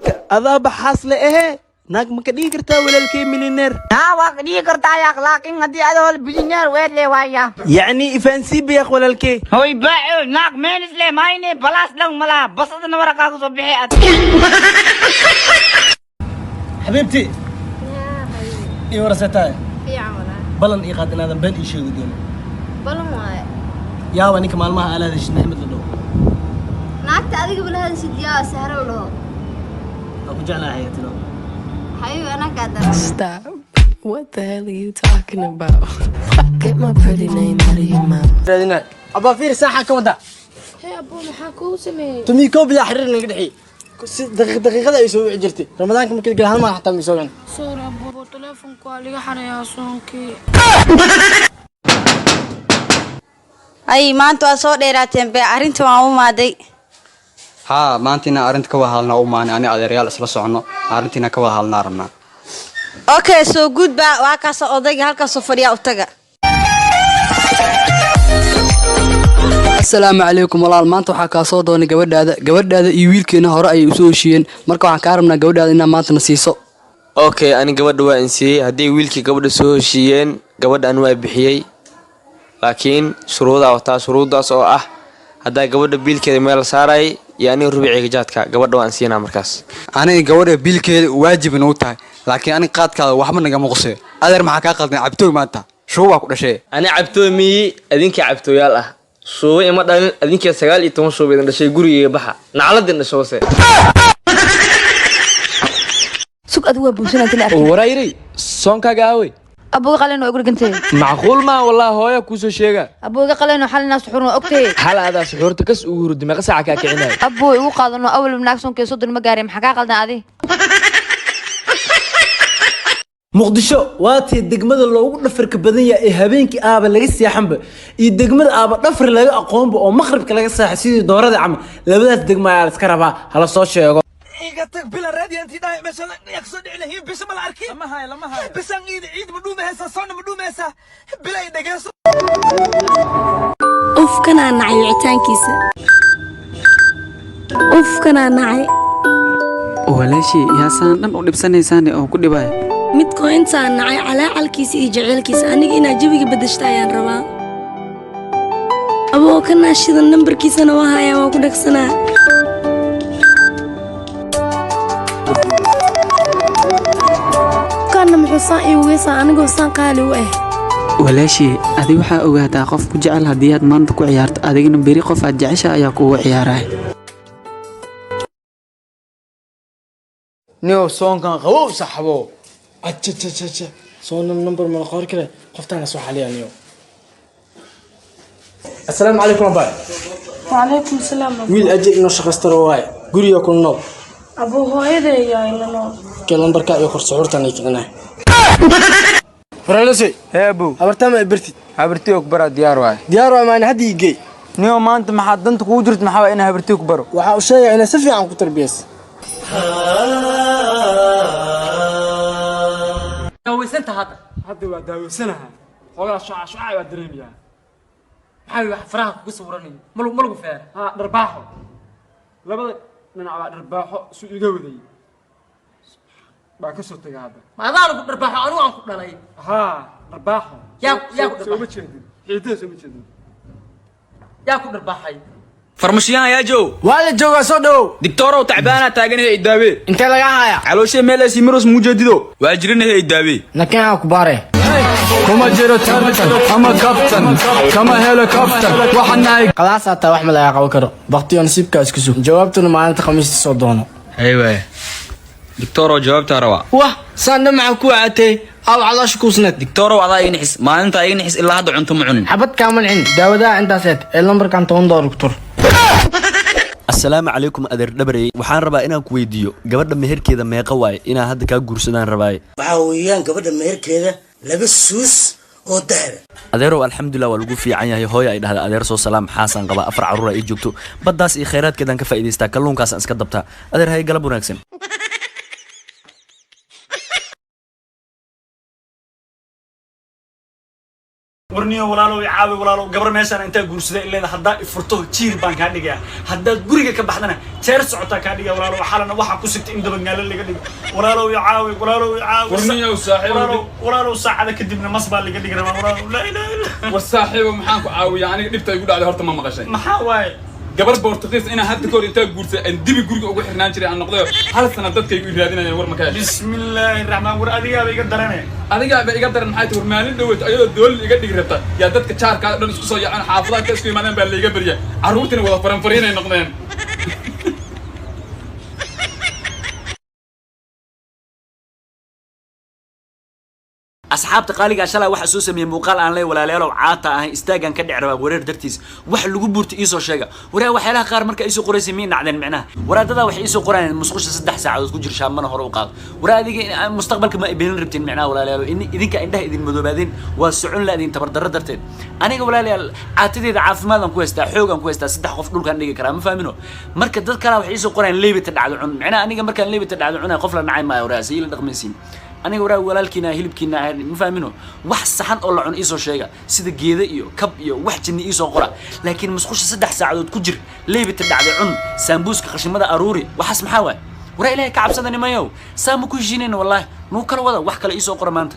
Walaalka adaaba xaasle ahee, naag ma ka dhigi kartaa walaalkay milyaneer? Haa, waa ka dhigi kartaa yaaq, laakiin haddii adoo bilyaneer weedle waaya. Yacni ifaansiiba yaaq walaalkay. Hoy baaco, naag meenis le mayne balaas dhan malaha, basadana waraqaa kusoo bixi ad. Xabiibti, ii warasataay. Fiican walaa. Ballan ii qaad inaadan been ii sheegi doonin. Balan waaye. Yaaba ninka maalmaha aala hadashid, Maxamed la dhaho? Naagta adiga bala hadashid yaa sahro la dhaho. Waa ku jeclahay xayaatino. Xabiibi, anaa kaa daran. Stop. What the hell are you talking about? Get my pretty name out of your mouth. Raadina abaa, fiir saaxa ka wada. Hey, Abu, maxaa kuu sameeyey? Tumii koob bilaa xiriir naga dhexi, si daqiiqada ay soo wici jirtay. Ramadaanka markii gal hal maalin xataa ma soo wicin. Sorry, Abu, telefonku waa liga xarayaa soonkii. Ay, maanta waa soo dheeraateen be, arrinta waan u maaday. Haa, maanta inaan arrinta ka wada hadalnaa u maanay. Ani adeerayaal isla soconno, arrintiina ka wada hadalnaa rabnaa. Okay, soo gudba, waa kaasoo odayga halkaasoo fadhiyaa, u taga. Asalaamu calaykum walaal, maanta waxaa kaa soo doonay gabadhaada. Gabadhaada iyo wiilkeena hore ayay usoo heshiiyeen, marka waxaan kaa rabnaa gabadhaada inaa maanta na siiso. Okay, ani gabadha waa insiiyey. Hadday wiilkii gabadha soo heshiiyeen, gabadha ani waa bixiyey, laakiin shuruudaa wataa, shuruuddaas oo ah haddaa gabadha biilkeeda meel la saarayay iyo aniga rubiciga jaadka gabadha waan siinaa markaas. Aniga gabadha biilkeeda waajib inuu tahay, laakiin aniga qaadkaada waxba nagama quseeyo. Adeer, maxaa kaa qaldan? Cabtooy maanta shuubaa ku dhashee. Ani cabtooy miyi, adinkaa cabtooyaal ah. Shuuba ima dhalin, adinkaa 19 shuuba idin dhashay. Gurigayga baxa, nacladin dhasho wase. Sug, adigu waa buusanaa tili arkin. Waraayirey, soonkaaga aawey? Abuga qalin waa igu dhigantay. Macquul maa wallah, hooya kuusoo sheega. Abuga qalin oo xalinaas suxuurna waa ogtay. Xal aadaa suxuurta kas ugu hurdi, meeqa saaca kaa kicinaya? Abuu igu qaadano, awal naag soonkee 30 ma gaarin, maxaa kaa qaldan adi? Muqdisho waa tii degmada loogu dhafarka badan yahay ee habeenkii aaba laga seexanba iyo degmada aaba dhafar laga aqoonba oo maqribka laga seexay sidii doorada camal. Labadaas degmo ayaa la iska rabaa hala soo sheego. Iga tag bila raadiyantii dhahay meesha yaa kasoo dhici lahiin, bisa ma la arkin, lama hayo, lama hayo bisan. Iida ciid ma dhuumahaysaa? Soonna ma dhuumahaysaa? Bila i dhegeyso. Ufkanaa nacay wicitaankiisa, ufkanaa nacay. Walaashii, yaasaan dhan u dhibsanaysaane oo ku dhibaya? Midkoo intaan nacay calaacalkiisa iyo jaceylkiisa, aniga inaa jawiga bedeshta ayaan rabaa. Aboo kanaa shidan, nambarkiisana waa hayaa, waa ku dhegsanaa. Kana muxuu saan ii weysaa anigoo saan qaali u ah? Walaashii, adi waxaa ogaataa qof ku jecel haddii aad maanta ku ciyaarto, adigna beri qof aad jecesha ayaa kugu ciyaaraya. Niyow, soonkan qabow saxbo. Ajajajaja, soona number ma la qori kare? Qoftaana soo xaliya niyo. Assalaamu calaykum abay. Wacalaykum salaam. Wiil ajir inoo shaqaystaro waaye, guriga ku nool. Abuu, hooyaday ayaa ila nool. Kee lambarka iyo kor suxuurtan ay kicinay faralose. Heebow. Habartaa ma bertid? Habartiyo ku baraa, diyaar waay. Diyaar waay maani, hadda ii geey. Niyow, maanta maxaa danta kugu jirta? Maxaa waay inaa habartiyo ku baro? Waxaa u sheegaya inay si fiican ku tarbiyaysa. Daawaysanta hadda? Hadda waa daawaysanaha, xoogaa shuca shuca waa dareemayaa. Maxaa wax faraha kugu sawiranayo? Malu malugu feera? Haa, dharbaaxo labada dhinac waa dharbaaxo su iga waday baa ka soo taga hadda. Ma adaa lagu dharbaaxo? Anigu aan ku dhalay. Haa, dharbaaxo. Yaa ku sooma dharbaaxay? Jeedin xididdada, sooma jeedin. Yaa ku dharbaaxay? Farmashiyahan yaa joog? Waa la joogaa, soo dhowow. Digtoorow, tacbaanaa taaganahe, idaawe. Intee lagaa hayaa? Calooshee meelaasi miros muujeedido waa jirinahe, idaawe. Nakeen ku baare. Kuma jiro tartan ama kabtan, kama helo kaftan, waxaan nahay. Qalaas hataa wax ma lagaa qaban karo, baktiyo nasiibkaa isku sug, jawaabtuna maalinta khamiista soo doono. Haywaay digtoorow, jawaabtaa rabaa. Wah, saan dhamaca ku caatay aw caloosha kuusneed. Digtoorow, adaa iga nixis, maalintaa iga nixis, ilaa hadda cunto ma cunin. Xabad kaama nicin, daawadaha intaas eed ee lambarkan $10 ku tur. Asalaamu calaykum adeer dhabarey, waxaan rabaa inaan ku weydiiyo gabadha meherkeeda meeqa waaye, inaa hadda kaa guursadaan rabaaye. Waxaa weeyaan gabadha meherkeeda laba suus oo dahaba. Adeerow, alxamdulilah, waa lagu fiican yahay. Hooya ay dhahda adeer soo salaam, xaasaan qabaa, afar carruur ay joogto, baddaas iyo khayraadkeedaan ka faa'iidaystaa, kalluunkaasaan iska dabtaa. Adeer hay, galab wanaagsan. Warniyo walaalow, i caawi walaalow. Gabar meeshaan intaa guursaday ileeda haddaa i furto jiir baan kaa dhigayaa, haddaad guriga ka baxdana jeer socotaa kaa dhigaya. Walaalow, xalana waxaa ku sigtay in dabangaalo laga dhigo. Walaalow, i caawi walaalow, i caawi. Warniyow saaxiibow. Walaalow, walaalow, saacada kadibna mas baa laga dhigi rabaa walaalow. Laa ilaaha illa. War saaxiibo, maxaan ku caawiyaa aniga? Dhibta igu dhacday horta ma maqashay? Maxaa waaye? Gabar Boortaqiis inaan hadda kahor intaa guursay aan dibi guriga ugu xirnaan jiray aan noqdayo hal sana dadkaygu i raadinayaan. War ma ka heshay? Bismillaahi raxmaan. War adigaaba iga darane. Adigaaba iga daran. Maxay tahay? War maalin dhaweyto ayadoo doolin iga dhigi rabta yaa dadka jaarkaa dhan isku soo yaaceen, xaafadaha inta isku yimaadeen baa laiga barya, carruurtiina wada faranfariinay noqdeen. Asxaabta qaaligaa, shalay waxaa soo sameeyey muuqaal aan leh walaalayaalow caata ahay, istaagan ka dhic rabaa wareer dartiis. Wax lagu buurta iisoo sheega. Waraa waxyaalaha qaar marka iisoo qoraysay miyay nacdeen micnaha? Waraa dadaa waxay iisoo qorayaan musqusha 3 saacadood ku jir, shaamana hore u qaado. Waraa adiga mustaqbalka ma beenin rabtiin micnaha? Walaalayaalo, idinka indhaha idin madoobaadeen, waa socon la idin tabardarro darteed. Aniga walaalayaal, caatadeeda caafimaadaan ku haystaa, xoogaan ku haystaa, saddex qof dhulkaan dhigi karaa, ma fahmino? Marka dad kalaa waxay iisoo qorayaan leebita dhacdo cun. Micnaha aniga markaan leebita dhacdo cunaya qof la nacay maayo. Waraa sayila dhaqmaysiin aniga waraa walaalkiina hilibkiina ahay, ma fahmino? Wax saxan oo la cuno iisoo sheega, sida geeda iyo kab iyo wax jinni iisoo qora, laakiin musqusha 3 saacadood ku jir, leebita dhacday cun, saambuuska qashimada aruuri, waxaas maxaa waay? Waraa ilaahay ka cabsada nimayow, saa ma ku heshiinayna wallaahi. Nuu kala wada wax kale iisoo qora maanta.